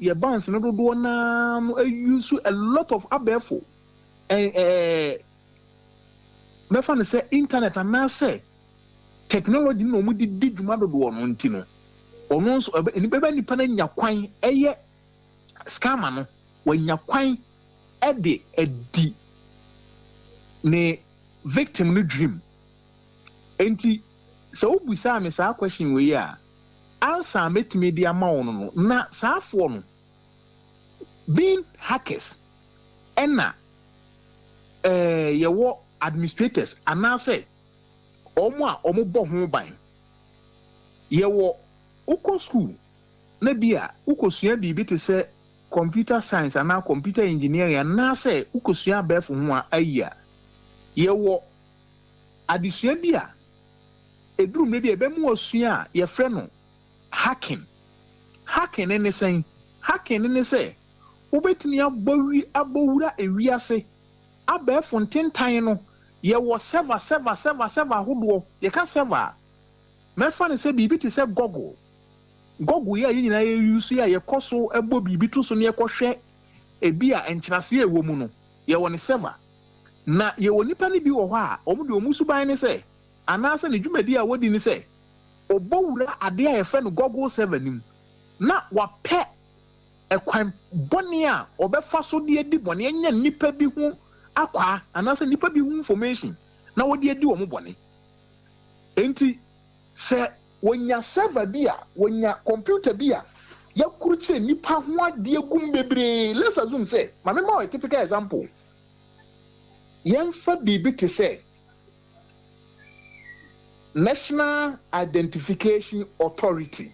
Yɛ banks no dodoɔ naa no use a lot of abɛɛfo mɛfa no sɛ internet anaasɛ technology na wɔn de di dwuma dodoɔ no nti no, ɔno nso ɛbɛ bɛbɛ nipa no anya kwan, ɛyɛ scammer no wanya kwan ɛde ɛdi ne victim no dream. Nti sɛ wobusaa me saa question wei a, ansa a mɛtumi de ama wo no, na saafoɔ no being hackers, ɛna yɛwɔ administrators anaasɛ wɔn a wɔbɔ ho ban. Yɛwɔ wokɔ school na bi a wokɔsua biribi te sɛ computer science anaa computer engineering anaasɛ wokɔsua abɛɛfo ho a ayi a, yɛwɔ adesua bi a eduru mmerɛ bi a ɛbɛmu osua a yɛfrɛ no hacking. Hacking ne sɛn? Hacking ne sɛ wobɛtumi abɔ wi abɔwura ewiase abɛɛfo ntentan no. Yɛwɔ server, server, server, server ahodoɔ. Yɛka server a, mɛfa no sɛ biribi te sɛ Google. Google yi a yɛn nyinaa yɛ use yi a yɛkɔ so bɔ biribi to so na yɛkɔhwɛ ebi a nkyerɛaseɛ a ɛwɔ mu no, yɛwɔ ne server. Na yɛwɔ nipa no bi wɔ hɔ a wɔn de wɔn suban ne sɛ anaasɛ ne dwumadi a wɔdi ne sɛ ɔbɔ wura adeɛ a yɛfrɛ no Google server nim na wapɛ ɛkwan bɔne a ɔbɛfa so de adi bɔne, anya nipa bi ho akwaa anaasɛ nipa bi ho information na wɔde adi wɔn bɔne. Nti sɛ wɔnya server bi a, wɔnya computer bi a yɛkurukyerɛ nipa ho adeɛ gum bebree, let's assume sɛ maame ma wɔ typical example, yɛmfa biribi te sɛ National Identification Authority.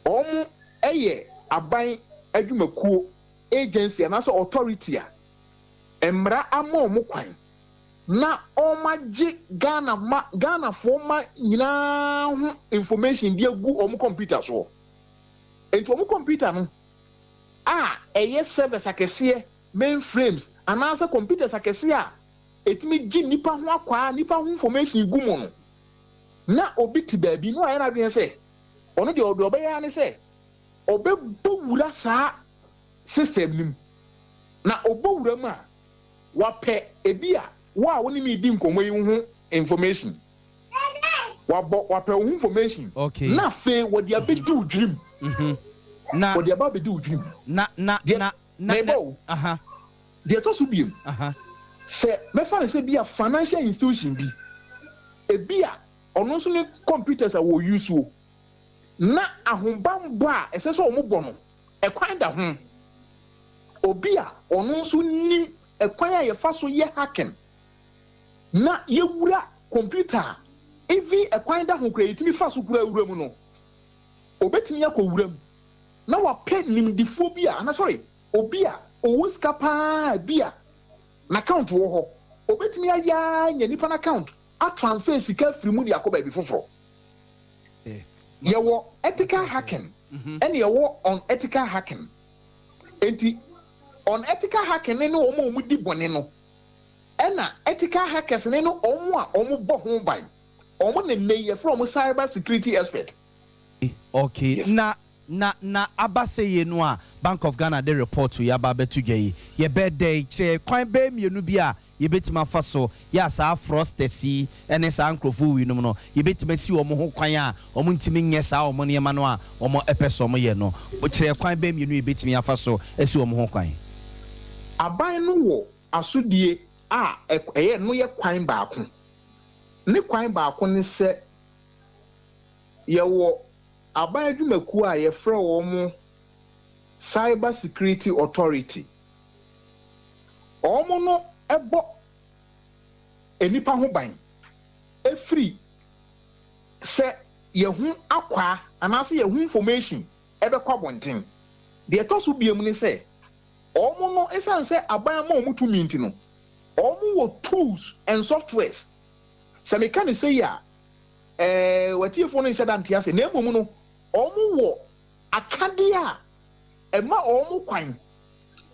Wɔn yɛ aban adwumakuo, agency anaasɛ authority a mmara ama wɔn kwan na wɔn agye Ghana ma Ghanafoɔ ma nyinaa ho information de agu wɔn computer soɔ. Nti wɔn computer no a ɛyɛ servers akɛseɛ, mainframes anaasɛ computers akɛseɛ a ɛtumi gye nipa ho akwaa, nipa ho information gu mu no, na obi te baabi na wayɛ n'adwene sɛ ɔno deɛ ɔde ɔbɛyɛ ne sɛ ɔbɛbɔ wura saa system nim. Na ɔbɔ wura mu a, wapɛ ebi a wo a wɔne mi di nkɔmɔ yi ho information, wabɔ wapɛ wo ho information. Na afei wɔde abɛdi wo dwirim. Na wɔde aba abɛdi wo dwirim. Na na mɛbɔ wo. Deɛ ɛtɔ so biem, sɛ mɛfa no sɛ bi a financial institution bi, ebi a ɔno nso ne computers a wɔ use o, na ahobanbɔ a ɛsɛ sɛ wɔn bɔ no ɛkwan da ho, obi a ɔno nso nim ɛkwan a yɛfa so yɛ hacking na yɛwura computer a even ɛkwan da ho kura yɛtumi fa so kura wura mu no, obetumi akɔ wura mu na wapɛ nimdifoɔ bi a ana, sorry, obi a ɔwɔ sika paa bi a n'account wɔ hɔ, obetumi ayɛ anya nipa n'account atransfer sika firi mu de akɔ baabi foforɔ. Yɛwɔ ethical hacking ɛna yɛwɔ unethical hacking. Nti unethical hacking ne wɔn a wɔn di bɔne no, ɛna ethical hackers ne wɔn a wɔn bɔ ho ban. Wɔn na nne yɛfrɛ wɔn cyber security expert. Yes. Na aba sɛ yie no a, Bank of Ghana de report yi aba abɛto dwa yi, yɛbɛ dɛ kyerɛ kwan bɛɛ mmienu bi a yɛbɛtumi afa so yɛ a saa fraudsters yi ne saa nkurɔfoɔ wei nom no, yɛbɛtumi asi wɔn ho kwan a wɔn ntumi nyɛ saa wɔn nneɛma no a wɔn pɛ sɛ wɔn yɛ no. Kyerɛ kwan bɛɛ mmienu yɛbɛtumi afa so asi wɔn ho kwan. Aban no wɔ asodie a ɛyɛ no yɛ kwan baako. Ne kwan baako ne sɛ yɛwɔ aban adwumakuo a yɛfrɛ wɔn Cyber Security Authority. Wɔn no bɔ nipa ho ban efiri sɛ yɛn ho akwaa anaasɛ yɛn ho information ɛbɛkɔ abɔnten. Deɛ ɛtɔ so biem ne sɛ wɔn no, ɛsiane sɛ aban ama wɔn tumi nti no, wɔn wɔ tools and softwares. Sɛ meka ne sɛ yi a, wɔtiefoɔ no nhyɛ da nte ase, na mmom no wɔn wɔ akadeɛ a ɛma wɔn kwan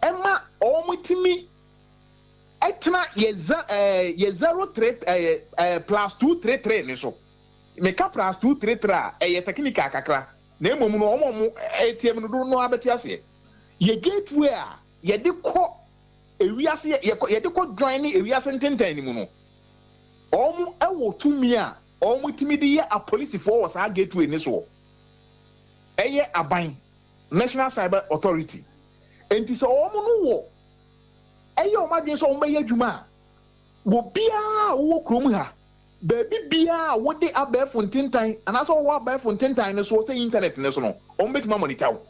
ɛma wɔn tumi ɛtena yɛ za yɛ 03 ɛɛ ɛɛ +233 ne so. Meka +233 a, ɛyɛ technical kakra. Na mmom no, wɔn a wɔn ɛtie mu no dodoɔ no ara bɛte aseɛ. Yɛ gateway a yɛde kɔ ewiase, yɛkɔ yɛde kɔ join ne ewiase ntentan ne mu no, wɔn wɔ tumi a wɔn tumi de yɛ apolisifoɔ wɔ saa gateway ne soɔ. Ɛyɛ aban National Cyber Authority. Nti sɛ wɔn no wɔ ɛyɛ wɔn adwene sɛ wɔn bɛyɛ adwuma a, wɔ biara a wɔwɔ kurom ha, baabi biara a wɔde abɛɛfo ntentan anaasɛ wɔwɔ abɛɛfo ntentan no so sɛ internet ne so no, wɔn bɛtumi amonitor wo.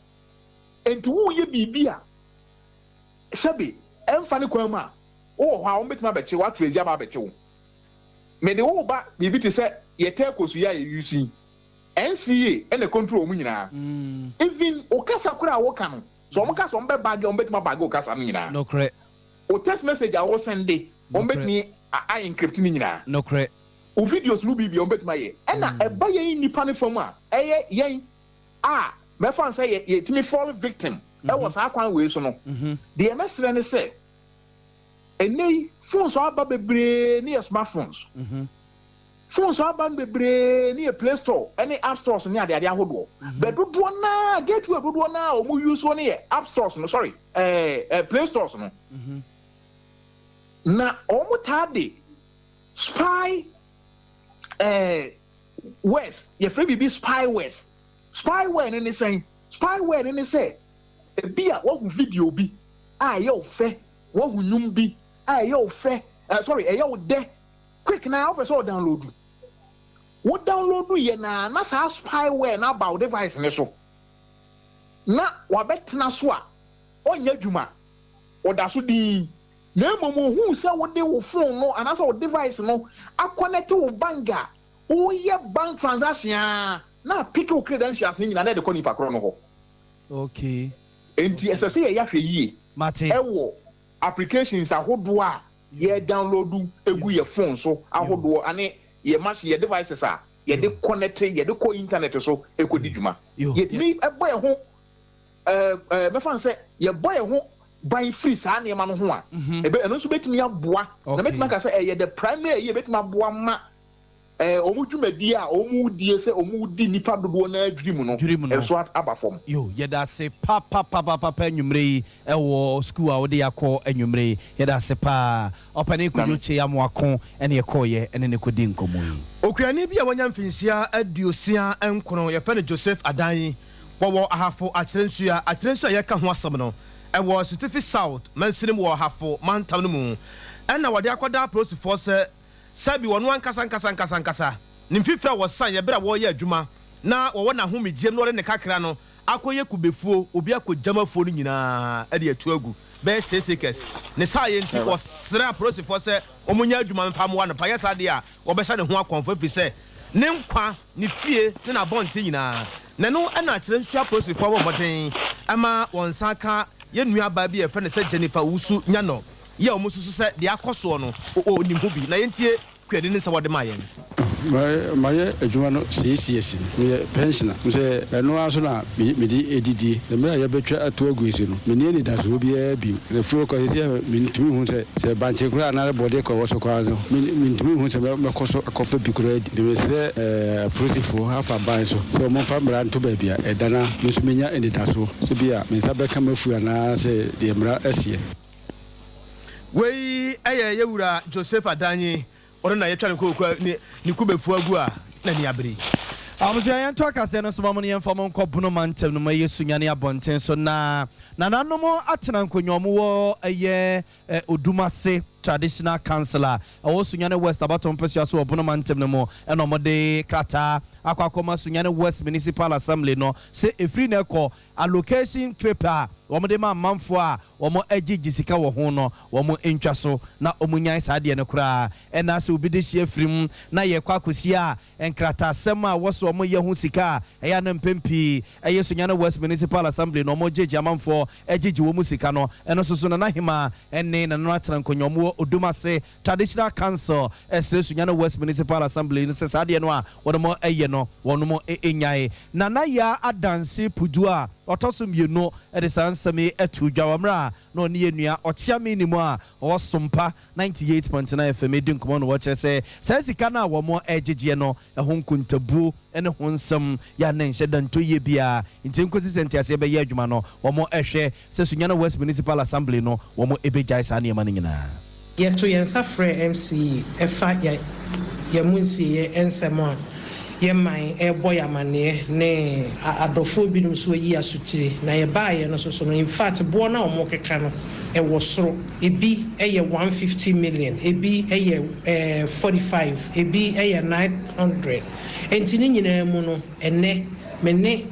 Nti wɔreyɛ biribi a sɛbi ɛmfa ne kwan mu a, wowɔ hɔ a, wɔn bɛtumi abɛkye wo, ato ezi aba abɛkye wo. Mede wo ba biribi te sɛ yɛ telcos yi a yɛ use yi, NCA ɛna control wɔn nyinaa. Even o kasa koraa a wɔka no, sɛ wɔn kasa wɔn bɛ bag, wɔn bɛtumi abag o kasa no nyinaa. O text message a wɔsend, wɔn bɛtumi a encrypt ne nyinaa. O videos no biribi a wɔn bɛtumi ayɛ. Ɛna ɛba yɛn nipa ne fam a, ɛyɛ yɛn a mɛfa nsɛ yɛ yɛtumi fall victim ɛwɔ saa kwan wei so no, deɛ mɛsrɛ ne sɛ, ɛnɛ yi phones aba bebree ne yɛ smartphones. Phones aba no bebree ne yɛ Play Store ɛne App Stores ne adeade ahodoɔ. Bɛ dodoɔ naa, gateway dodoɔ naa a wɔn use no yɛ app stores no, sorry, ɛɛ ɛɛ Play Stores no. Na wɔn taa de spy wares, yɛfrɛ biribi spywares. Spyware no ne sɛn? Spyware no ne sɛ ebi a wahu video bi a ɛyɛ wo fɛ, wahu nnwom bi a ɛyɛ wo fɛ, sorry, ɛyɛ wo dɛ quick na wopɛ sɛ wo download. Wo download yɛ na saa spyware na aba wo device ne so na wabɛtena so a ɔnyɛ adwuma, ɔda so din. Na mmom ohuu sɛ wode wo phone no anaasɛ wo device no aconnect wo bank a, woyɛ bank transaction a, na apick wo credentials no nyinaa na ɛde kɔ nipa korɔ no hɔ. Nti ɛsɛ sɛ yɛyɛ ahwɛ yie Mate. ɛwɔ applications ahodoɔ a yɛ download egu yɛ phone so ahodoɔ ane yɛ machine, yɛ devices a yɛde connect, yɛde kɔ internet so ekɔdi dwuma. Yɛtumi ɛbɔ yɛn ho ɛɛ ɛɛ mɛfa n sɛ yɛbɔ yɛn ho ban firi saa nneɛma no ho a, ebe ɛno nso bɛtumi aboa na mɛtumi aka sɛ ɛyɛ the primary ɛyɛ bɛtumi aboa ma wɔn dwumadie a wɔn die sɛ wɔn di nipa dodoɔ naa dwiri mu no Dwiri mu no. Ɛnso aba fam. Yo, yɛda ase papapapapa anwummerɛ yi ɛwɔ sukuu a wode akɔ anwummerɛ yi. Yɛda ase paa. Ɔpani Kodwo Kye Amoako ɛne ɛkɔɔyɛ ɛne ne kɔdi nkɔmmɔ yi. Okuani bi a wanya mfinhyia 69, yɛfrɛ no Joseph Adan, wɔwɔ Ahafo Akyerɛnsua. Akyerɛnsua a yɛka ho asɛm no, ɛwɔ Sitifi South mansinim wɔ Ahafo mantam no mu, ɛna wɔde akɔda apolisifoɔ sɛ sɛbi wɔn ankasa nkasa nkasa nkasa ne mfifiri a wɔsan yɛ berɛ a wɔreyɛ adwuma na wɔwɔ n'ahomegyeɛm na wɔde ne kakra no akɔyɛ kubefuo, obi akɔ gyamafuo no nyinaa ɛde atu agu bɛyɛ 6 acres. Ne saa yɛ nti wɔsrɛ apolisifoɔ sɛ wɔnyɛ adwuma mfa mmoa no pa yɛ saa deɛ a, wɔbɛhyɛ ne ho akɔmfo, ɛfiri sɛ ne nkwa, ne fie ne n'abɔnten nyinaa. Na ɛno ɛna akyerɛ nso apolisifoɔ bɔ mmɔden ɛma wɔn nsa ka yɛn nuabaa bi a yɛfrɛ no sɛ Jennifer Owusu Nyanɔ yɛ a wɔn nso so sɛ deɛ akɔ soɔ no ɔnim ho bi. Na yɛntie kuani ne nsa wɔde maa yɛn. Mayɛ adwuma no 6 years no, meyɛ pensioner sɛ ɛno ara so na mede ɛdidie. Mmerɛ a yɛbɛtwa ato agu so no, menni anidasoɔ biara bio. Na fuo kɔ sɛ mentumi hu sɛ bankye koraa anaasɛ bɔdeɛ kɔ wɔ so koraa no, mentumi hu sɛ mɛkɔ so akɔfa bi koraa di. Nti mesrɛ apolisifoɔ afa ban so sɛ ɔmomfa mmara nto baabi a ɛda na me nso menya anidasoɔ sɛ bi a me nsa bɛka mafu anaasɛ deɛ mmara aseɛ. Wei ɛyɛ yɛwura Joseph Adanyi, ɔno na yɛtwa ne kooko ne kubefuo agu a n'ani abere. Abusua, yɛnto akaseɛ no so ma mo no, yɛmfa mo nkɔ Bono mantam no mu, ɛyɛ Sunyane abɔnten so na nananom atena nkonnwa ɔmo wɔ ɛyɛ Odumase Traditional Council a ɛwɔ Sunyane West abatɔ mpɛsua so wɔ Bono mantam no mu, ɛna ɔmode krataa akɔ akɔma Sunyane West Municipal Assembly no sɛ ɛfiri na ɛkɔ allocation paper a wɔde ma amanfoɔ a wɔn agyegye sika wɔ ho no, wɔn ntwa so na wɔn nyae saa adeɛ no koraa. Ɛna sɛ obi de hyia firi mu na yɛkɔ akɔsi a, nkrataasɛm a wɔso wɔn yɛ ho sika a ɛyɛ ana mpɛn pii ɛyɛ Sunyane West Municipal Assembly na wɔn gyegye amanfoɔ agyegye wɔn sika no, ɛno nso so Nana Hema ɛne Nana atena nkonnwa wɔn wɔ Odumase Traditional Council ɛsrɛ Sunyane West Municipal Assembly no sɛ saa adeɛ no a wɔn ɛyɛ no, wɔn nyae. Nana Yaa Adanse Pudu a ɔtɔ so mmienu de saa nsɛm yi too dwa wɔ mmerɛ a na ɔne yɛn nua Ɔkyeame Nim a ɔwɔ Sompa 98.9 FM redi nkɔmmɔ na wɔkyerɛ sɛ saa sika no a wɔregyegyeɛ no ɛho nkontabuo ne ho nsɛm yɛ a na ɛnhyɛ da ntɔ yie biara nti ɛnkɔsi sɛ nteaseɛ bɛyɛ adwuma no wɔrehwɛ sɛ Sunyani West Municipal Assembly no wɔbɛgyae saa nneɛma no nyinaa. Yɛto yɛn nsa frɛ MC ɛfa yɛ yɛn mu nsieɛ nsɛm a yɛ man ɛrebɔ yɛ amaneɛ ne adɔfoɔ binom nso ayi asotire na yɛbaeɛ no nso so no infact boɔ no a wɔrekeka no ɛwɔ soro ebi yɛ 150 million ebi yɛ 45 ebi yɛ 900 nti ne nyinaa mu no ɛnɛ me ne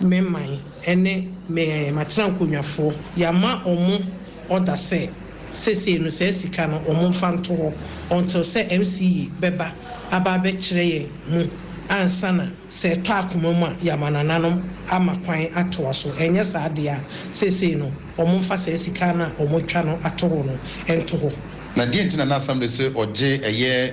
me man ne me matena nkonnwafoɔ yɛama wɔn order sɛ seesei no saa sika no wɔn mfa nto hɔ until sɛ MCE bɛba aba abɛkyerɛ yɛn mu ansa na sɛ ɛtɔ akoma mu a yɛama nananom ama kwan atoa so. Ɛnyɛ saa deɛ a seesei no wɔn mfa saa sika no a wɔatwa no ato hɔ no nto hɔ. Na deɛ nti na na Assembly se ɔgye ɛyɛ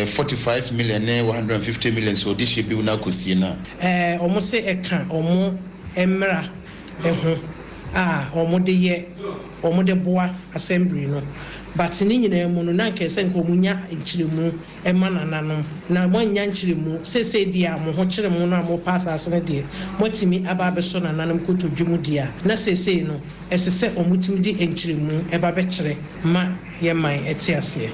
45 million ne 150 million sɛ ɔde hyɛ biw no akɔsie no a? Ɛɛ wɔn se ɛka wɔn mmra ho a wɔn de yɛ wɔn de boa assembly no but ne nyinaa mu no na anka ɛsɛ nka wɔn nya nkyerɛmu ma nananom na wɔannya nkyerɛmu seesei deɛ a mo ho kyere mo no a mopɛ asaase no deɛ moatumi aba abɛsɔ nananom kotodwe mu deɛ a na seesei no ɛsɛ sɛ wɔtumi de nkyerɛmu ba bɛkyerɛ ma yɛn man te aseɛ.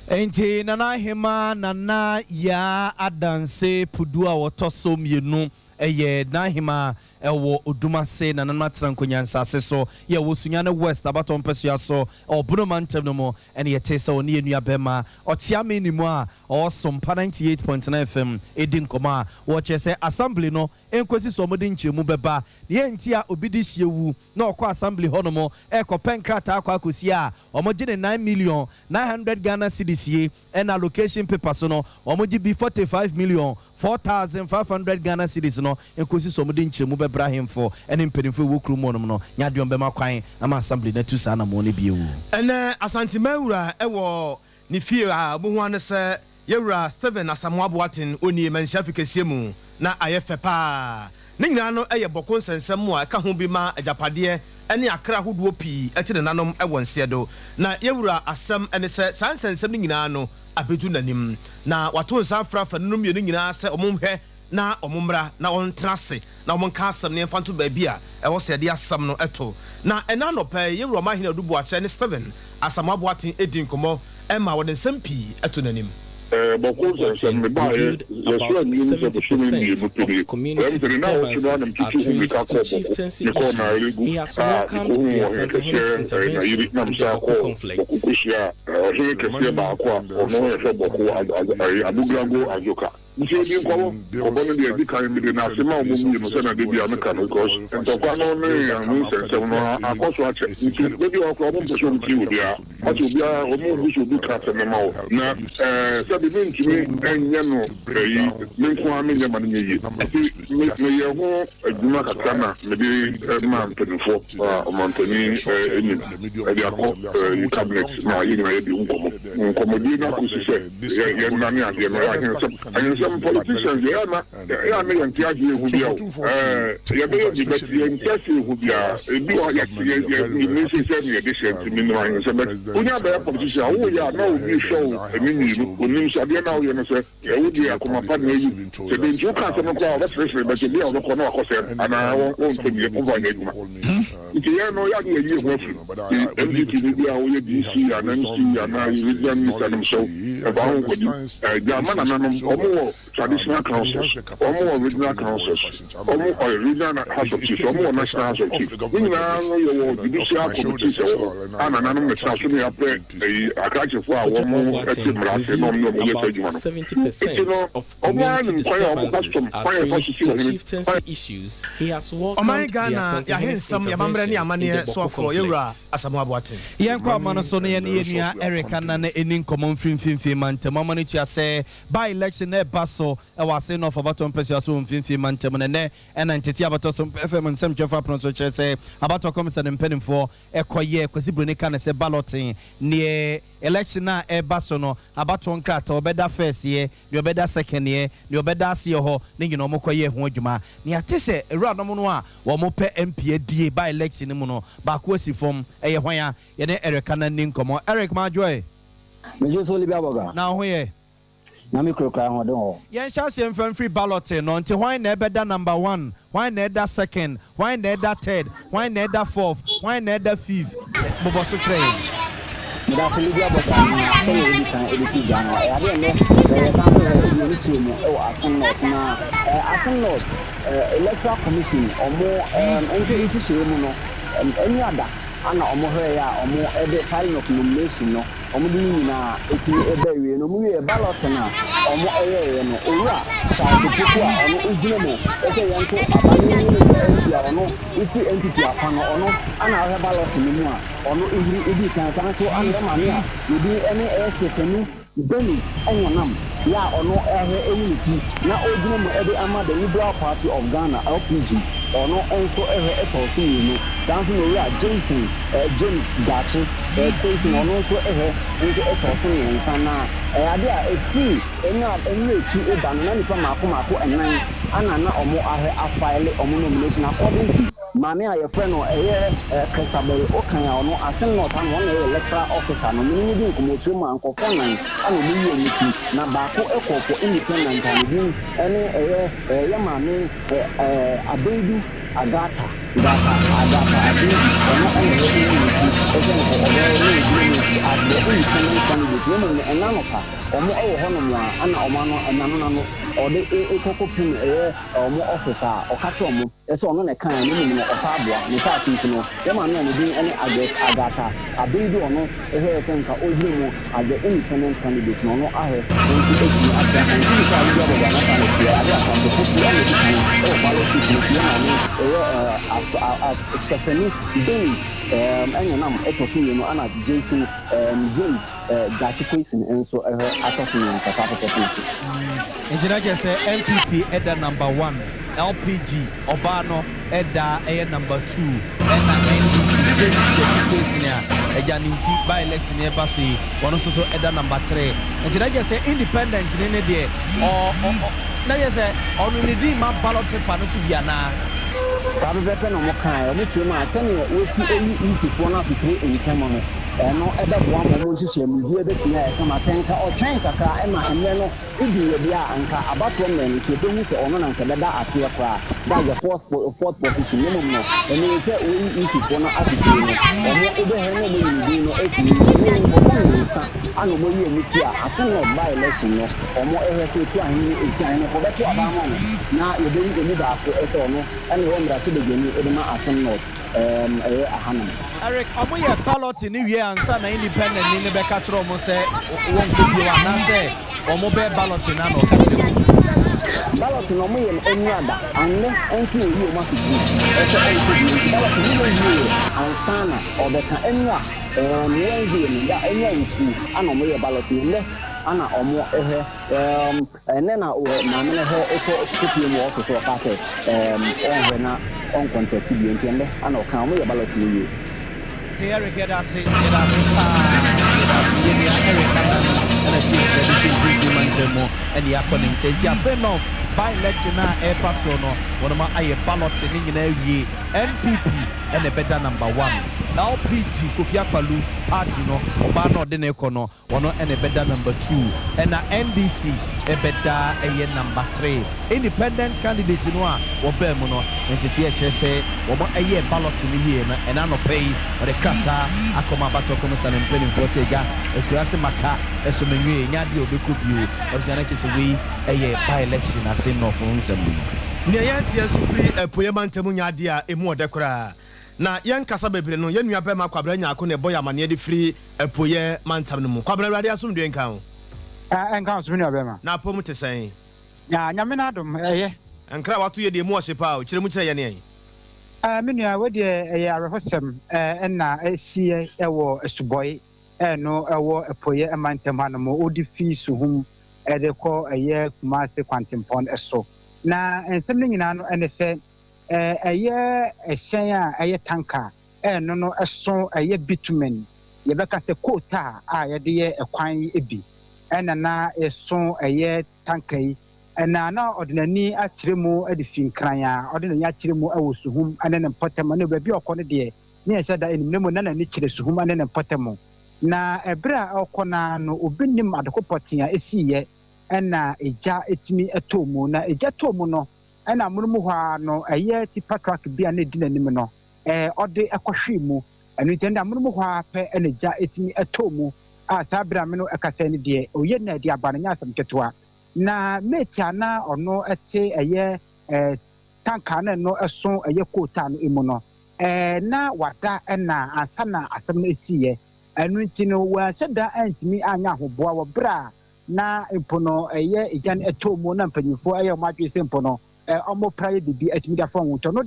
Enti Nana Ahemaa Nana Yaa Adanse Pudu a ɔtɔ so mmienu yɛ N'ahemaa wɔ Odumase Nananom Atena Nkonya nsase so yɛ wɔ Sunyani West abatoɔ mpɛsoa so wɔ Bono mantam no mu ɛna yɛtee sɛ ɔne yɛn nua bɛɛma Ɔkyeame Nimu a ɔwɔ Sompa 98.9 FM redi nkɔmmɔ a wɔkyerɛ sɛ Assembly no nkosi sɛ wɔde nkyerɛmu bɛba nea enti a obi de hyia wu na ɔkɔ Assembly hɔnom rekɔpɛ nkrataa akɔ akɔsi a wɔgye ne 9,900,000 Ghana cedis yi ɛna allocation paper so no wɔgye bi 45,004,500 Ghana cedis no nkosi sɛ wɔde nkyerɛmu bɛbrɛ ahemfo ne mpanimfoɔ a ɛwɔ kurom hɔnom no nyɛ adeɛ wɔbɛma kwan ama Assembly no atu saa anammɔn no bio. Ɛnnɛ Asanteman wura wɔ ne fie a obohu ara ne sɛ Yɛwura Stephen Asamoah Boateng onie Manhyia fi kɛseɛ mu na ayɛ fɛ paa. Ne nyinaa no yɛ bɔko nsɛnsɛm a ɛka ho bi ma agyapadeɛ ne akra ahodoɔ pii te nenanom wɔ nseɛ do. Na Yɛwura asɛm ne sɛ saa nsɛnsɛm no nyinaa no abɛdu nanim. Na wato nsa afrɛ afanu no mmienu nyinaa sɛ wɔn nhwɛ na wɔn mmra na wɔn ntena ase na wɔn nka asɛm no yɛmfa nto baabi a ɛwɔ sɛ yɛde asɛm no to. Na ɛnnɛ anɔpa yi Yɛwura Ɔmanhene Adu Boakyɛ ne Stephen Asamoah Boateng di nkɔmmɔ ma wɔde nsɛm pii to n'anim. Bɔkɔ nsɛnsɛm mebaeɛ yɛsrɛ mmienu sɛ bosome mmienu pɛ nie. Ɛyɛ me sɛ ne nnawɔtwe no ara na metutuu ho mmirika kɔɔ Bɔko. Mekɔɔ Nairobi a mekɔhuu ɔhene kɛseɛ Nayiri na mesan kɔɔ Bɔko kɔhyiaa ɔhene kɛseɛ baako a ɔno hwɛ Bɔko Abugrago Azoka. Nti edi nkɔmɔ, nkɔmɔ no deɛ edikan mede nase ma ɔmo mmienu sɛnea da biara meka no because ntɔkwa no ne ɛho nsɛnsɛm no akɔ so akyɛ nti da bi wɔ hɔ koraa ɔmo mpɛ sɛ ɔmo tie obiara ɔte obiara ɔmo nhu sɛ obi ka asɛm no ma wo na ɛɛ sɛbi mentumi nyɛ no ɛyi me nko ara menyɛ ma no nyɛ yie nti me meyɛ ho adwuma kakra na mede maa mpaninfoɔ a ɔmanpanin anim de akɔ ɛyi cabinet ma yɛn nyinaa yɛdi ho nkɔmɔ nkɔmɔdie no akɔsi sɛ Yɛ yɛ nane adeɛ no ahensɛm ahensɛm politicians deɛ ɛyɛ na ɛyɛ a na yɛnte aseɛ ehu bia o ɛɛ yɛbɛyɛ bi but yɛnte aseɛ ehu bia ebi wɔ yɛ yɛ yɛ me se sɛ ne yɛde hyɛ nti menim ahensɛm but wonya bɛyɛ politician a woyɛ a na obi hwɛ wo ɛne mmienu onim sɛ adeɛ na woyɛ no sɛ ɛwo deɛ akoma pa na ayi sɛ de nti woka asɛm no koraa ɔbɛseresere but obi a ɔbɛkɔ na wakɔ sɛ anaa wɔn wɔn mpɛ wɔmfa nyɛ adwuma. Nti yɛn no yɛade yɛn yie ho afiri nti NDC ni bi a woyɛ DC anaa MC anaa regional minister nom hyɛw ɛfa ho nkɔdi gya ma nananom wɔn wɔ traditional councils wɔn wɔ regional councils wɔn ɔyɛ regional house of chiefs wɔn wɔ national house of chiefs ne nyinaa no yɛwɔ judicial committees ɛwɔ hɔ a nananom na ɛtena so ne yɛapɛ ɛyi akrakyefoɔ a wɔn ɛte mmara ase na wɔn ne wɔn yɛ saa adwuma no nti no Ɔmo ara nim kwan a ɔmo custom kwan a yɛfa so si ɔhene kwan. Ɔman Ghana, y'ahensɛm, y'amammerɛ ne amanneɛ soafoɔ, Yɛwura Asamoah Boateng. Yɛnkɔ ama no so na yɛne yɛn nua Eric Annan nni nkɔmmɔ mfiri Mfimfini Mantam. Ama no tua sɛ by-election no reba so wɔ Asen North abatoɔ mpasua so wɔ Mfimfini Mantam no. Ɛnnɛ na Nteteɛ Abatoɔ so FM nsɛmtwerɛfoɔ apono so kyerɛ sɛ abatoɔ kɔmisa no mpanimfoɔ kɔyɛɛ Kwasi Broni ka no sɛ balloting neɛ. Election a ɛreba so no, abatoɔ nkrataa, ɔbɛda first yɛ, deɛ ɔbɛda second yɛ, deɛ ɔbɛda aseɛ hɔ ne nyinaa wɔkɔyɛɛ ho adwuma. Na yɛate sɛ awuranom no a wɔpɛ MP adie by election no mu no, baako asi fam. Ɛyɛ hwan a? Yɛne Eric Annan nni nkɔmmɔ. Eric Madwoe. Megye so Olivia Boga. Na wo ho yɛ? Na me kurakura ahoɔden wɔ hɔ. Yɛnhyɛ aseɛ mfa mfiri balloting no, nti hwan na ɛbɛda number one, hwan na ɛda second, hwan na ɛda third, hwan na ɛda fourth, hwan na ɛda fifth, bobɔ so kyerɛ yɛn. Medase Lydia Bɔga na sɛnea wodi kan de sii dwa no, ɛyɛ ade a nnɛ yɛsan so hwɛ de ani kyerɛ mu wɔ Asin North na Asin North Electoral Commission wɔn nso nhyehyɛe mu no, ɛnua da ana wɔn hwɛeɛ a wɔde filing of nomination no Wɔde ne nyinaa tumi ba awiei no, wɔwiee balɔte no a wɔyɛeɛ no, Owura Charles Opoku a ɔno ɔgyina mu sɛ yɛnto aba no nyi no sɛ MP a ɔno firi NPP afa no, ɔno na ɔhwɛ balɔte no mu a ɔno huri dii kan. Saa nso na yɛn maame a ne din ne Stephanie Dennis Nyonam yɛ a ɔno hwɛ yi ne ti na ɔgyina mu de ama The Liberal Party of Ghana, LPG, ɔno nso hwɛ tɔɔ so mmienu. Saa nso na Owura Jason James Gyakye Quayson, ɔno nso hwɛ nso tɔɔ so mmiɛnsa. Na ɛyɛ adeɛ a ɛfiri ɛno akyi ba no, na nnipa mmaako mmaako nnan na na wɔahwɛ afaele wɔn nomination according to Maame a yɛfrɛ no ɛyɛ Christabel Okan a ɔno Asen North ano ɔno na ɛyɛ electoral officer no, me ne no di nkɔmmɔ ɔkyerɛ mu a nkorɔfoɔ nan na ɔmo yi ɔmo ti na baako kɔ for independent a ne din ɛne ɛyɛ yɛ maame Abeidu Agatha Gata Agatha Abeidu ɔno na ɛyɛ ɔyi ne ti ɛsɛ nka ɔbɛyɛ na ɔgyina mu as the independent candidate na mmom no ɛna anɔpa ɔmo ɛwɔ hɔ nom a ɛna ɔmo ano ɛna no nano ɔde ekɔ kɔ pem ɛyɛ ɔmo office a ɔka kyerɛ ɔmo sɛ ɔno na ɛkaeɛ na mmom no ɔfa aboa ne saase nti no, yɛn maame a ne din ne Agnes Agatha Abedu ɔno hwɛɛ sɛ nka ɔgyina mu as the independent candidate na ɔno ahwɛ nso atumi atra kan nti sɛ Abuja Bɔbɔ anasa no teɛ ade Asante Poku a na ɛdi kan wɔ ballot sheet no so yɛn maame ɛyɛ Stephanie Dennis Enyonam ɛtɔ so mmienu ɛna Jason James Gyakye Quayson nso hwɛ atɔ so mmiɛnsa saa pɛpɛɛpɛ na ɛte. Nti na kyerɛ sɛ NPP da number one, LPG, ɔbaa no, da ɛyɛ number two, ɛna NDC, James Gyakye Quayson a agya ne nti by election yi ɛba so yi, ɔno nso so da number three. Nti na kyerɛ sɛ independent ne ne deɛ ɔ ɔ ɔ na kyerɛ sɛ ɔno ne din mma ballot paper no so bi anaa? Saa pɛpɛɛpɛ na wɔkaeɛ. Wɔkyerɛ mu a, sɛdeɛ wɔasi ayi EC foɔ no afifire ntɛm no, Ɛno bɛboa ma wɔn nhyehyɛe mu biara bɛtumi ayɛ kama. Sɛ anka ɔtwɛn kakra ma mmerɛ no du baabi a, anka abatoɔ mmerɛ no, nka yɛbɛhu sɛ ɔno na anka ɛbɛda aseɛ koraa, that's the fourth fourth position. Na mmom no, ɛnnɛ yi sɛ wɔayi EC foɔ no asotire no, wɔbɛhwɛ na wɔayi ne din no afiri mu. Ɛnnɛ yi nkurɔfoɔ mmiɛnsa ana wɔayi wɔn ti a, afe no by election no, wɔhwɛ sɛ ɛtu ahene ne ɛsi ahene, nka wɔbɛto aba ama wɔn na yɛbɛyi ɛmu baako sɛ ɔno na ɛyɛ mmarahyɛbadwani de ma Assin North. Ɛɛm, ɛyɛ ahanom. Eric, ɔmo yɛ ballot no wie ansa na independent ni no bɛka kyerɛ ɔmo sɛ wɔnkɔ bio anaasɛ ɔmo bɛyɛ ballot no ana ɔka kyerɛ wɔn? Ballot no ɔmo yɛ no ɛnua da, annɛ nso na oyi ɔmo asotire sɛ ɔnkɔ bio nti ballot no yɛ wieɛ ansa na ɔbɛka ɛnua ɛɛm Wednesday no da ɛnua wukuo ana ɔmo yɛ ballot no nnɛ ana ɔmo hwɛ ɛɛm Ɛnnɛ na maame no hɔ kɔ kɔpie mu wɔ office hɔ ɔkaa sɛ ɛɛm ɔnhwɛ na ɔncontest bio nti ɛnnɛ ana ɔkaa ɔmo yɛ ballot no wie. Nti Eric yɛda ase yɛda ase paa yɛda ase yɛn nua Eric Annan ɛna ti yɛde fi mfimfini mantam mu ɛna yɛakɔ ne nkyɛn nti Assin North by election a ɛreba soɔ no wɔnom ayɛ ballot ne nyinaa awie NPP ɛna ɛbɛda number one LPG Kofi Akpalu party no ɔbaa no a ɔde no rekɔ no Ɔno na ɛbɛda number two ɛna NDC ɛbɛda ɛyɛ number three. Independent candidate no a wɔbaa mu no, nteteɛ kyerɛ sɛ wɔn ɛyɛɛ ballot no wieɛ no, ɛna anɔpa yi wɔde krataa akɔma abatoɔ kɔmisa no mpaninfoɔ sɛ agya akuraase maka ɛso menwieɛ, nyɛ adeɛ a wɔbɛkɔ bio. Abusua no kyerɛ sɛ wei ɛyɛ by election ase nnɔɔfo ho nsɛm no. Nea yɛnteɛ nso firi Apueeɛ mantam nyɛ adeɛ a ɛmu ɔdɛ koraa. Na yɛnkasa bebree no, yɛn nua barima Kwabena Nyarko na ɛbɔ yɛn amaneɛ de firi Apueeɛ mantam no mu. Kwabena, Awurade asomdwoeɛ nka wo. Ɛnka wo nso, me nua barima. Na apɔ mu te sɛn? Na Nyame n'adom, ɛyɛ. Nkra a wato yɛ deɛ emu ɔhye paa o, kyerɛ mu kyerɛ yɛn ɛ. Me nua, wei deɛ ɛyɛ awerɛhosɛm na ɛsiiɛ wɔ Asubɔe no ɛwɔ Apueeɛ mantam hanom, wode fi Suhum de kɔ ɛyɛ Kumasi kwantempɔn so. Na nsɛm no nyinaa no ne sɛ, Ɛyɛ hyɛn a ɛyɛ tanka a ɛno no so ɛyɛ bitumen. yɛbɛka sɛ kootaa a yɛde yɛ ɛkwan yi bi ɛna na ɛso ɛyɛ tanka yi, ɛna na ɔde n'ani akyerɛ mu de fi Nkran a ɔde n'ani akyerɛ mu wɔ Suhum ne ne mpɔtam ne baabi a ɔkɔ no deɛ ne yɛnhyɛ da nnim, na mmom na n'ani kyerɛ Suhum ne ne mpɔtam. Na ɛberɛ a ɔrekɔ no ara no, obi nnim adeko pɔtee a ɛsiiɛ ɛna egya tumi tɔɔ mu. Na egya tɔɔ mu no, ɛna amono mu hɔ ara no, ɛyɛ tipa truck bi a na ɛdi n'anim no, ɔde kɔhwee mu. Ɛno nti ɛnde amono mu hɔ ara pɛ na egya tumi tɔɔ mu a saa bere a me ne wo rekasa yi no deɛ, oye na ɛde aba no nyɛ asɛm ketewa. Na mate a na ɔno te ɛyɛ tanka na ɛno ɛso ɛyɛ kootaa no mu no, na wada na ansa na asɛm no esiiɛ. Ɛno nti no, wanhyɛ da antumi anyɛ ahoboa wɔ bere a na mpo no ɛyɛ egya no ɛtɔɔ mu na mpanyinfoɔ ɛyɛ wɔn adwene sɛ mpo no wɔpra yɛ biribi atumi de afa wɔn ho. Nti ɔno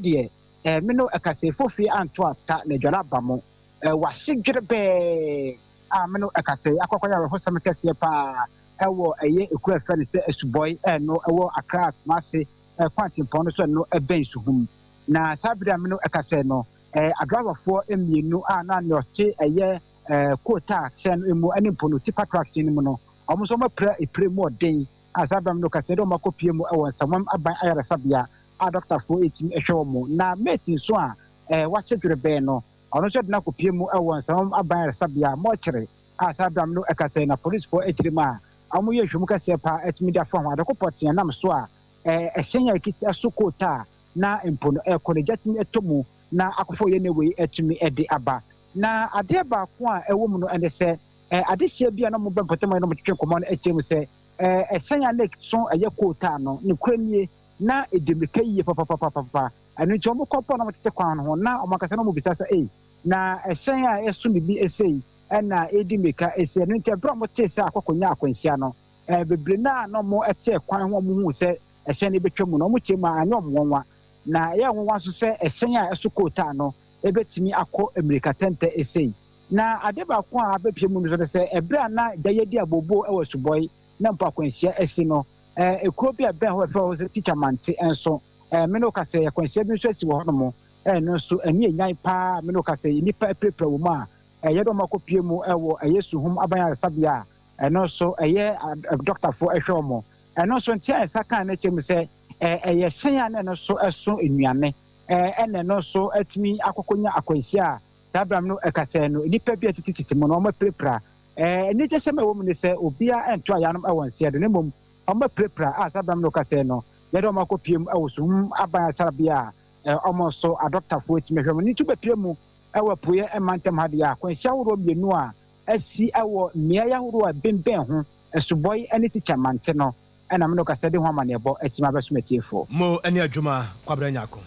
deɛ, me no ɛkasɛefo fie anto ata na adware aba mo. Wahye dwerebɛɛ a me no ɛkasɛe akɔkɔyɛ awerɛhosɛm kɛseɛ paa ɛwɔ ɛyɛ ekuro a ɛfrɛ no sɛ Asubɔe ɛno ɛwɔ Accra Kumasi kwantempɔn no so ɛno ɛbɛn Suhum. Na saa bere a me no ɛkasɛe no adraivafoɔ mmienu a na nea ɔte ɛyɛ kootaa hyɛn no mu ɛne mpo no tipa truck hyɛn no mu no wɔn nso wɔn apira epire mu ɔden a saa bere a me no ɛkasɛe de wɔn akɔpie mu ɛwɔ Nsawam aban ayaresabea a dɔktafoɔ retumi hwɛ wɔn. Na mate nso a wahyɛ dwerebɛn no, ɔno nso de no akɔpue mu wɔ Nsawam Aban Ayaresabea mɔɔkyere a saa berɛ a me ne wo ɛkasa yi na polisfoɔ akyire mu a wɔyɛ nhwɛmu kɛseɛ paa atumi de afa ho. Adeko pɔtee a nam so a ɛhyɛn a ɛkita ɛso kootaa na mpo no ɛrekɔ no gya tumi tɔ mu na akɔfa oyɛne wei atumi de aba. Na adeɛ baako a ɛwɔ mu no ne sɛ adehyeɛ bi a na wɔba mpɔtam a na wɔtwetwe nkɔmmɔ no kyerɛ mu sɛ ɛhyɛn a na ɛso ɛyɛ kootaa no, nokorɛ nie, na edi mmirika yiye papapapapa. Ɛno nti, wɔkɔ mpo a na wɔtete kwan no ho, na wɔn ankasa na wɔbisa sɛ, Ei, na hyɛn a ɛso biribi sei na ɛredi mmirika sei? Ɛno nti, bere a wɔtee sɛ akɔkɔ nyaa akwanhyia no, bebree no a na wɔte kwan ho a wɔhuu sɛ hyɛn no rebetwa mu no, wɔkyerɛ mu a anyɛ wɔn nwonwa. Na ɛyɛ nwonwa nso sɛ hyɛn a ɛso kootaa no betumi akɔ mmirika tɛntɛ sei. Na ade baako a abepue mu nso ne sɛ, bere a na gya yi adi abooboo wɔ asubɔe na mpo akwanhyia asi no, Kurow bi a ɛbɛn hɔ a wɔfrɛ hɔ sɛ Tichamante nso, me ne wo kasa yi, akwanhyia bi nso asi wɔ hɔnom. Ɛno nso, ani yɛ nyan paa. Me ne wo kasa yi, nnipa apirapira wɔ mu a yɛde wɔn akɔpue mu wɔ ɛyɛ Suhum Aban Ayaresabea a ɛno nso ɛyɛ dɔktafo hwɛ wɔn. Ɛno nso, nte a nsa kaa no kyerɛ mu sɛ ɛyɛ hyɛn a na ɛno nso ɛso nnuane ɛna ɛno nso atumi akɔkɔnya akwanhyia a saa bere a me ne wo kasa yi no, nnipa bi a ɛtetetete mu no, wɔapirapira. Anigyesɛm a ɛwɔ mu ne sɛ obiara nto ayanom wɔ nseɛ do, na mmom wɔapirapira a saa bere a me ne wo kasa yi no, yɛde wɔn akɔpue mu wɔ sum aban asarabea a wɔn nso adɔktafoɔ tumi hwɛ wɔn. Ne nti wobɛpue mu wɔ apueɛ mantam ha deɛ a, akwanhyia ahodoɔ mmienu a asi wɔ mmeaeɛ ahodoɔ a ɛbembɛn ho, Asubɔe ne Tikya Mante no, na me ne wo kasa de ho amanneɛbɔ atumi abɛsom atiefoɔ. Mo ne adwuma Kwabena Nyarko.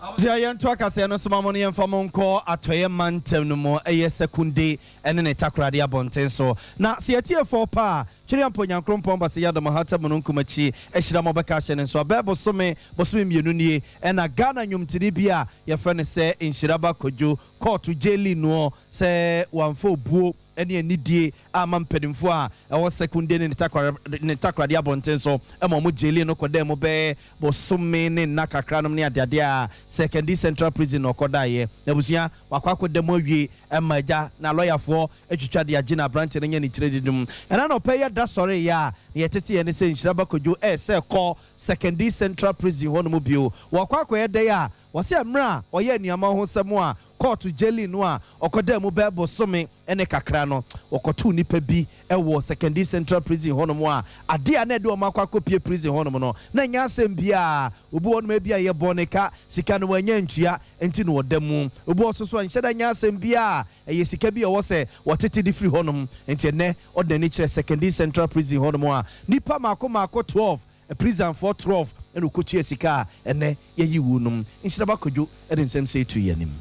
Abusua yɛntoa kaseɛ no so ma mo no yɛmfa mo nkɔ atɔeɛ mantam no mu ɛyɛ Sekunde ne ne Takoradi abɔnten so na sɛ yɛtie fɔɔ pa a Twereampa Onyankrompɔn Base Yadom Ahata Mununkum akyi ahyira mo bɛka ahyɛ ne nso abɛɛ bosome bosome mmienu nie ɛna Ghana nnwomtoni bi a yɛfrɛ no sɛ Nhyiraba Kwadwo kɔɔto gyeli noɔ sɛ wamfa obuo ne anidie amma mpanimfoɔ a ɛwɔ Sekondi ne ne Takoradi abɔnten so ma wɔn gyailee no kɔdaa mu bɛyɛ bosome ne nna kakra nom ne adeadeɛ a Sekondi Central Prison na ɔkɔdaeɛ. N'abusua wakɔ akɔda mu awie ma agya na lɔyafoɔ atwitwa de agye no aberanteɛ no anya ne tiri adidi mu. Ɛna anɔpa yi ɛda sɔreeɛ a na yɛteteeɛ ne sɛ Nhyira Ba Kojo ɛresɛ kɔ Sekondi Central Prison hɔ nom bio. Wɔkɔ akɔyɛ dɛn a wɔse mmerɛ a ɔyɛ aniammɔn ho sɛm a kɔɔto gyailee no a ɔkɔdaa mu bɛyɛ bosome ne kakra no, wɔkɔtoo nnipa bi wɔ Sekondi Central Prison hɔnom a adeɛ a na ɛde wɔn akɔ akɔpue prison hɔnom no, na ɛnyɛ asɛm biara. Obi wɔ hɔnom a ebia yɛbɔɔ ne ka, sika no wannya antua nti na ɔda mu. Obi wɔ hɔ nso so a, ɛnhyɛ da nyɛ asɛm biara, ɛyɛ sika bi a ɛwɔ sɛ wɔtete de firi hɔnom. Nti ɛnnɛ, ɔde n'ani kyerɛ Sekondi Central Prison hɔnom a nnipa mmaako mmaako 12 Prisonfoɔ 12 na ɔkɔtua sika a ɛnnɛ yɛyi wuo nom. Nhyiraba Kwadwo de nsɛm sei too yɛn anim.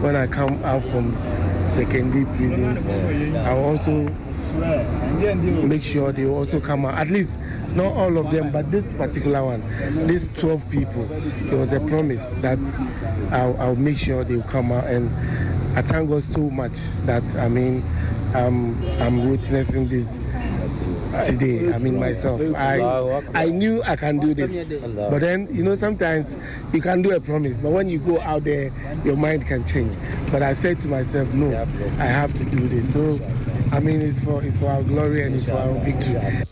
When I come out from Sekondi prisons, I will also make sure they also come out. At least not all of them, but this particular one, these 12 people, there was a promise that I'll, I'll make sure they will come out. And I thank God so much that I mean, I'm, I'm witnessing this. today. I mean, myself. I knew I can do this. But then, sometimes you can do a promise, but when you go out there, your mind can change. But I said to myself, "No, I have to do this." So, I mean, it's for our glory and it's for our victory.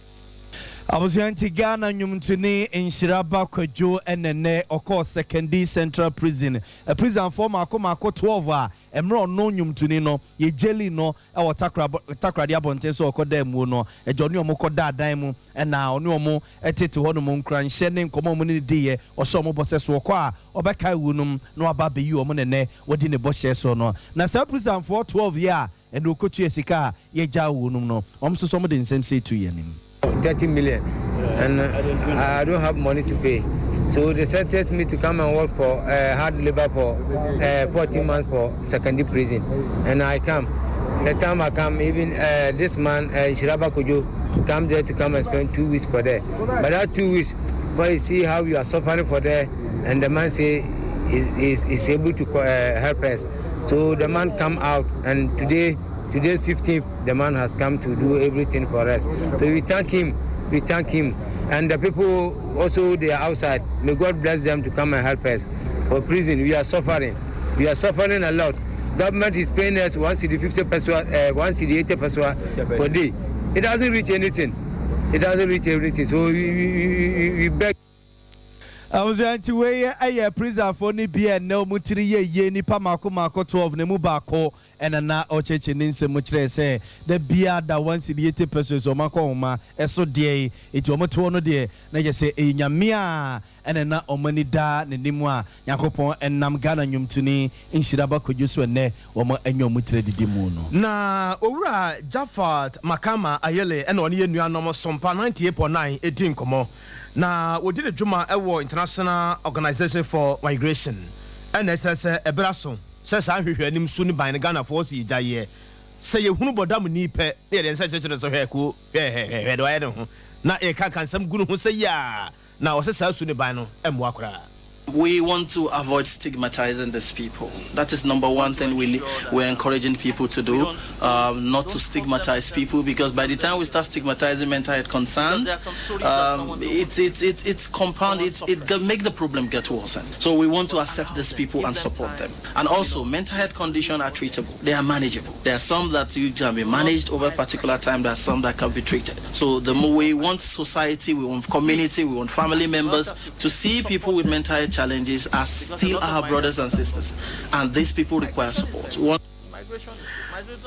Abusua, nti Ghana nnwomtoni Nhyiraba Kwadwo ɛnɛnɛ ɔkɔɔ Sekondi Central Prison, prisonfoɔ maako maako 12 a mmerɛ ɔno nnwomtoni no yɛgyeli no ɛwɔ Takoradi abɔnten so, ɔkɔda muo no ɛgya ɔne ɔmo kɔda adan mu, ɛna ɔne ɔmo ɛtete hɔ nom, nkuranhyɛ ne nkɔmɔ ɔmo ne ne diiɛ. Ɔhyɛ ɔmo bɔ sɛ so ɔkɔ a ɔbɛkae wu nom na waba abɛyi ɔmo nɛnɛ wɔdi ne bɔhyɛ so no. Na saa prisonfoɔ 12 yi a ɛna ɔkɔtua sika a yɛgya wo nom no, ɔmo nso so ɔmo de nsɛm sɛ etu yɛn anim. 30 million and I don't have money to pay. So they sentenced me to come and work for hard labor for 14 months for Sekondi prison. And I come. The time I come, even this man, Shiraba Kojo, come there to come and spend 2 weeks for there. But that 2 weeks, but you see how you are suffering for there, and the man say is able to help us. So the man come out, and today, today's 15th, the man has come to do everything for us. So we thank him, we thank him. And the people also, they are outside. May God bless them to come and help us. For prison, we are suffering. We are suffering a lot. Government is paying us 1 cedi 50 pesewas, 1 cedi 80 pesewas per day. It doesn't reach anything. It doesn't reach everything. So we beg. Abusua, nti wei yɛ prisonfoɔ no bi a ɛnɛ wɔn tiri yɛ yie, nipa mako mako 12 na mu baako ɛna na ɔkyerɛkyerɛ ne nsɛm kyerɛ sɛ da bia da 1 cedi 80 pesewas wɔn akɔ wɔn ɛso deɛ yi eti wɔn te hɔ no deɛ na yɛ sɛ ɛyɛ Nyame a ɛna na wɔn ani da n'anim a Nyankopɔn ɛnam Ghana nnwomtoni Nhyiraba Kwadwo so ɛnɛ wɔn anya wɔn tiri didi mu no. Na Owura Jafat Makama Ayele ɛna ɔne yɛ nuanom Sompa 98.9 ɛdi nkɔmmɔ na wɔdi ne dwuma ɛwɔ International Organization for Migration, ɛna ɛkyerɛ sɛ ɛberɛ so sɛ saa nhwehwɛ anim so ne ban no Ghanafoɔ so yɛgya yɛ sɛ yɛhunu bɔdam ni pɛ na yɛde nsa kyerɛkyerɛ so, hwɛ kuo, hwɛ hwɛ hwɛ de wayɛ ne ho na yɛka ka nsɛm gu ne ho sɛ yia na ɔsɛ saa su ne ban no ɛmmoa koraa. We want to avoid stigmatizing these people. That is number one thing we're encouraging people to do, not to stigmatize people, because by the time we start stigmatizing mental health concerns, it's compound, it make the problem get worse. So we want to accept these people and support them. And also, mental health conditions are treatable. They are manageable. There are some that you can be managed over a particular time. There are some that can be treated. So the more we want society, we want community, we want family members to see people with mental health challenges as still our brothers and sisters, and these people require support. We want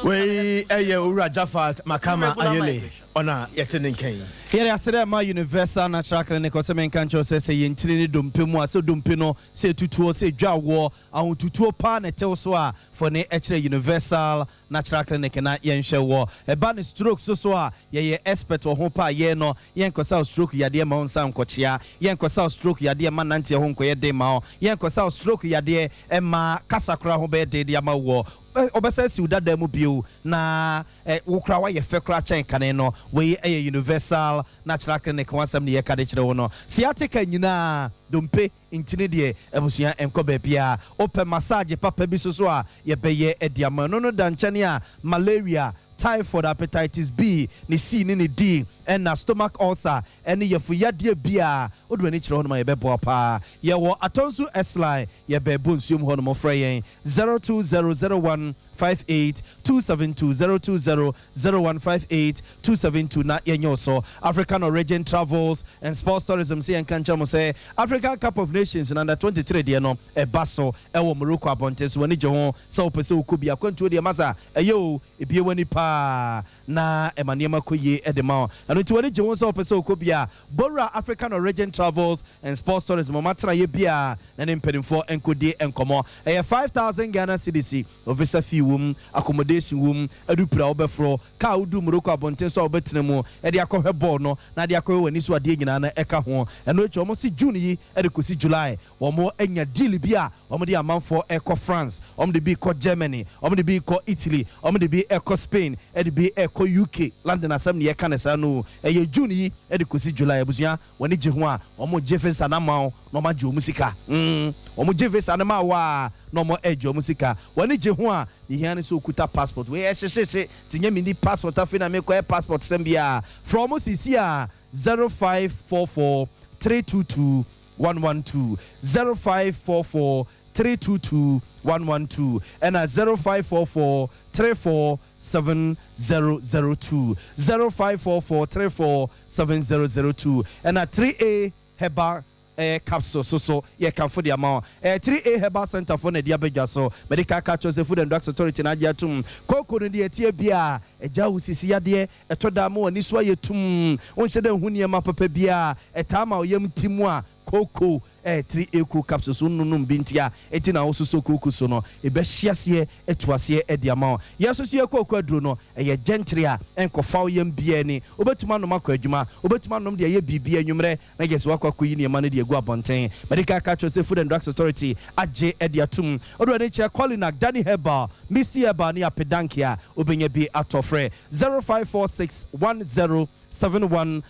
Wei ɛyɛ Owura Jafat Makama Ayele ɔna yɛte ne nkyɛn. Yɛde ase dɛ ma Universal Natural Clinic. Ɔsɛ menka nkyɛw sɛ yɛntiri ne dompe mu a, sɛ dompe no sɛ ɛtutuo, sɛ ɛdwa woɔ ahotutuo paa na ɛtew so a, fɔ ne ɛkyerɛ Universal Natural Clinic na yɛnhwɛ wɔ. Ɛba ne stroke so a, yɛyɛ expert wɔ ho paa. Yɛn no yɛnkɔsa stroke yadeɛ ma wo nsa nkɔkyea, yɛnkɔsa stroke yadeɛ ma nanteɛ ho nkɔyɛ den ma wo, yɛnkɔsa stroke yadeɛ ɛma kasa koraa ho bɛyɛ den de ama wɔ. Ɔbɛsɛ siw dada mu bio na wo kora woayɛ fɛ kora kyɛn kane no. Wei ɛyɛ Universal Natural Clinic ho asɛm ne yɛka de kyerɛ wo no. Sciatica nyinaa, dompe ntini deɛ, abusua, nkɔ baabi a wopɛ massage papa bi so so a yɛbɛyɛ adi ama no da nkyɛne a malaria, typhoid, hepatitis B ne C ne ne D ɛna stomach ulcer ɛne yɛfoyadeɛ bi a wode w'ani kyerɛ hɔ nom a, yɛbɛboa paa. Yɛwɔ Atɔnso S-line, yɛbɛɛbɔ nsuom hɔ nom. Frɛ yɛn 02001 58 272, 020 0158 272 na yɛnyɛ wo so. African Origin Travels and Sports Tourism sɛ yɛnka nkyerɛ mo sɛ African Cup of Nations no under 23 deɛ no ɛba so ɛwɔ Morocco abɔnten so. W'ani gye ho sɛ wopɛ sɛ wokɔ bi akwantuo deɛ, masa ɛyɛ o, ebie w'ani paa na ɛma nneɛma kɔ yie ɛde ma wo. Ɛno nti w'ani gye ho sɛ wopɛ sɛ wokɔ bi a, bɔwura African Origin Travels and Sports Tourism ɔmatena yɛ bi a na ne mpanimfoɔ nkɔdi nkɔmmɔ. Ɛyɛ 5000 Ghana cedis, visa fee wom, accommodation wom, adupira wobɛforɔ kaa wodu Morocco abɔnten so a wobɛtena mu ɛde akɔhwɛ bɔɔl no na de akɔhwɛ w'ani so adeɛ nyinaa no ɛka ho. Ɛno akyi, wɔn si June yi ɛde kɔsi July, wɔn anya deal bi a wɔn de amanfoɔ ɛkɔ France, wɔn de bi kɔ Germany, wɔn de bi kɔ Italy, wɔn de bi ɛkɔ Spain, ɛde bi ɛkɔ UK, London. Asɛm ne yɛka ne saa no. mu. Ɛyɛ June yi de kɔsi July. Abusua, w'ani gye ho a, wɔgye visa no ama wo na wɔagye wɔn sika. Mm, wɔgye visa no ma wo a, na wɔregye wɔn sika. W'ani gye ho a, deɛ ɛhia ne sɛ wokuta passport. Wei ɛhyehyehye, nti nyɛ menni passport afei na merekɔyɛ passport sɛm biara. Frɛ wɔn seesei ara, 0544 322 112, 0544 322 112, ɛna 0544 34 7002, 0544 34 7002, ɛna 3A Herbal ɛyɛ capsule so so yɛ kamfo de ama wo. Ɛyɛ 3A Herbal Centre foɔ na ɛde aba dwa so. Mede ka ka kyerɛ sɛ Food and Drugs Authority na agye atom. Kooko no deɛ ɛteɛ biara ɛgya wo sisi yadeɛ, ɛtɔ da a ma w'ani so ayɛ tumm, wonhyɛ da nhu nneɛma papa biara, ɛtaa ma wo yam ti mu a kooko ɛyɛ 3A cool capsules wo nonom bi nti a enti na wososɔ kooko so no ebɛhye aseɛ atu aseɛ de ama wo. Yɛn nso so yɛ kooko aduro no ɛyɛ gentry a ɛnkɔfa wo yam biara ani. Wobɛtumi anom akɔ adwuma, wobɛtumi anom de ayɛ biribi anwummerɛ na gyesɛ woakɔ akɔyi nneɛma no de agu abɔnten. Mede ka ka kyerɛ sɛ Food and Drugs Authority agye de atom. Wode w'ani kyerɛ Colinak, Danny Herbal, Misty Herbal ne Apedanke a wobɛnya bi atɔ. Frɛ 0546 10 7107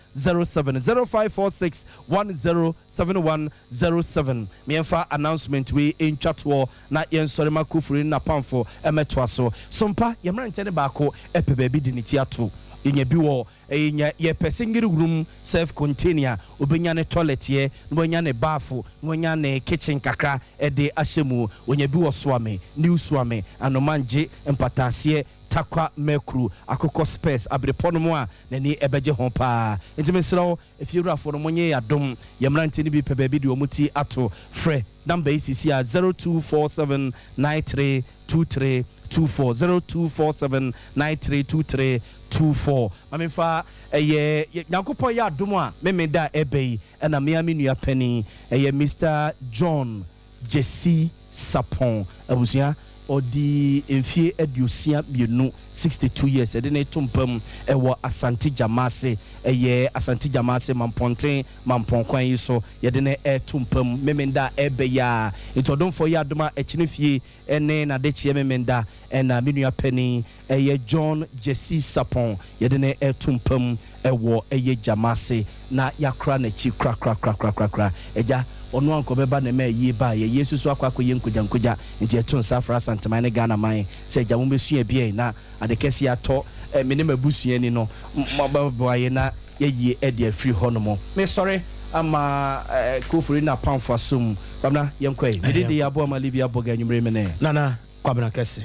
0546 10 7107 Meɛmfa announcement wei ntwa toɔ na yɛnsɔre ma Kufuri ne n'apamfo mmɛtoa so. Sompa, yɛn mmeranteɛ no baako pɛ baabi de ne ti ato. Yɛnya bi wɔ yɛnya yɛpɛ single room self contain a ɔbɛnya ne toilet yɛ na wanya ne baafo na wanya ne kitchen kakra de ahyɛ mu. Wɔnya bi wɔ Suame, New Suame, Anomangye, Mpataaseɛ, Tarkwa Mɛkuru, Akokɔ Spurs, Abrepɔ nom a n'ani bɛgye ho paa. Nti mesrɛ wo, efiewurafoɔ no monyɛ yɛn adom, yɛn mmeranteɛ no bi pɛ baabi de wɔn ti ato. Frɛ number yi seesei ara, 0247 93 23 24, 0247 93 23 24. Ma memfa ɛyɛ, Nyankopɔn yɛ adom a, Memenda a ɛreba yi na me ara me nua panin, ɛyɛ Mister John Gyasi Sarpong abusua, ɔdi mfie 62, 62 years, yɛde no reto mpa mu wɔ Asante Gyamase, ɛyɛ Asante Gyamase Mampɔnten Mampɔn kwan yi so, yɛde no reto mpa mu Memenda a ɛreba yi ara. Nti ɔdomfoɔ yɛ adom a ɛkyene fie ne n'adekyeɛ Memenda na me nua panin ɛyɛ John Gyasi Sarpong yɛde no reto mpa mu wɔ ɛyɛ Gyamase na yɛakora n'akyi korakorakorakorakora. Agya, ɔno anka ɔbɛba na ɛma ayie baeɛ. Yei nso so akɔ akɔyɛ nkogyankogya. Nti yɛto nsa frɛ Asanteman ne Ghana man sɛ agya mommɛsua bi ɛ na ade kɛseɛ atɔ me ne m'abusua ani no, moabɛboa yɛn na yɛayie de afiri hɔnom. Mesɔre ama Kofori ne n'apamfo asom. Kwabena, yɛnkɔ ɛ. Mede de aboa ma Libya Boga anwummere yi me ne. Nana Kwabena Kɛse.